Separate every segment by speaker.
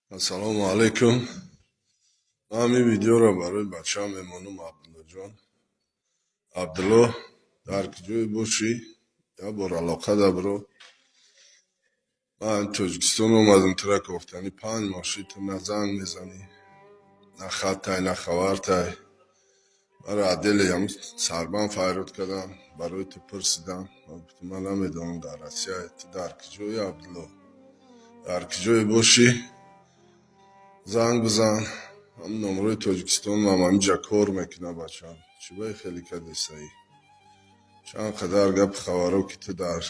Speaker 1: Ассалому алайкум. Ман ҳамин видеоро барои бачаам мемонам, Абдуллоҷон. Абдулло, дар куҷое бошӣ, як бор алоқа да биро. Ман Тоҷикистон омадам тура кофтанӣ, 5 моҳ шид, ту на занг мезанӣ, на хаттай, на хабартай. Маро отдели ҳамун Сарбанд файрод карданд, барои ту пурсидам. Ман гуфтам, ман намедонам, дар Россия. Ту дар куҷоӣ, Абдулло? Дар куҷое бошӣ, занг бизан. Ҳамин номерои Тоҷикистонам ҳаминҷа кор мекунад, бачаам. Чӣ баи хеле кадесаӣ? Чанд қадар гапу хабарҳо, ки ту дар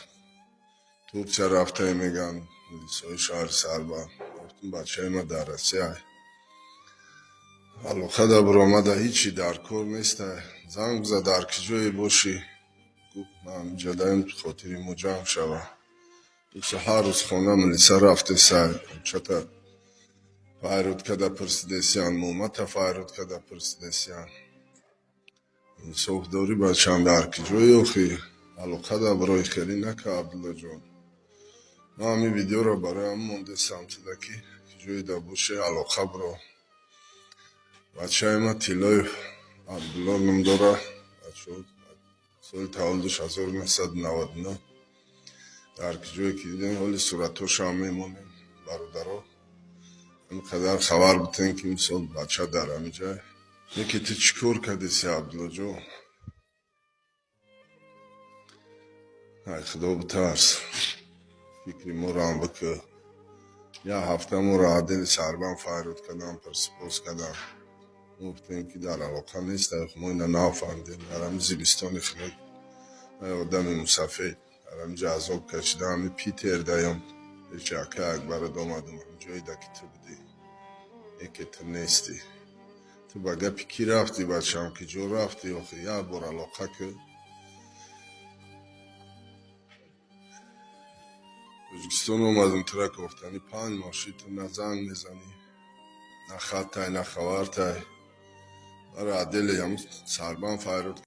Speaker 1: Турсия рафтаӣ, мегӯянд милисои шаҳри Сарбанд. Гуфтам, бачаи ман дар Россия. Алоқа да биромада, ҳичи дар кор нестай. Занг биза, дар куҷое бошӣ. Гуфт, ман ҳаминҷа даем, хотири мо ҷамъ шава. Гуфт, ҳар рӯз хона милиса рафтесай, чата файрод када пурсидесиян, момата файрод када пурсидесиян. Инсоф дорӣ, бачаам, дар куҷоӣ охӣ? Алоқа да бирои, хеле нака, Абдуллоҷон. Ман ҳамин видеоро барои ҳамин мондесам туда, ки куҷое да бошӣ, алоқа биро. Бачаи ман Тиллоев Абдулло ном дора. Бачаҳо, соли таваллудаш 1999. Дар куҷое ки дидем, ҳоли суратҳошам мемонем, бародаро. Ҳамин қадар хабар битем, ки мисол бача дар ҳамин ҷай. Неки ту чӣ кор кардеси, Абдуллоҷон? Ай Худо битарс. Фикри моро ҳам бикӯ. Як ҳафта моро отдели Сарбанд файрод карданд, пурсупос карданд. Мо гуфтем, ки дар алоқа нестай, мо ина нафаҳмидем. Дар ҳамин зимистони хунук ай одами мусафед дар ҳаминҷа азоб кашида, ҳамин Питер даём пеши акай Акбарат омадам, ҳамин ҷоеда ки ту будӣ. Неке ту нестӣ. Ту ба гапи кӣ рафтӣ, бачаам, куҷо рафтӣ охӣ? Як бор алоқа кӯ. Тоҷикистон омадам тура кофтанӣ, 5 моҳ шид, ту на занг мезанӣ, на хаттай, на хабартай. Маро отдели ҳамун Сарбанд файрод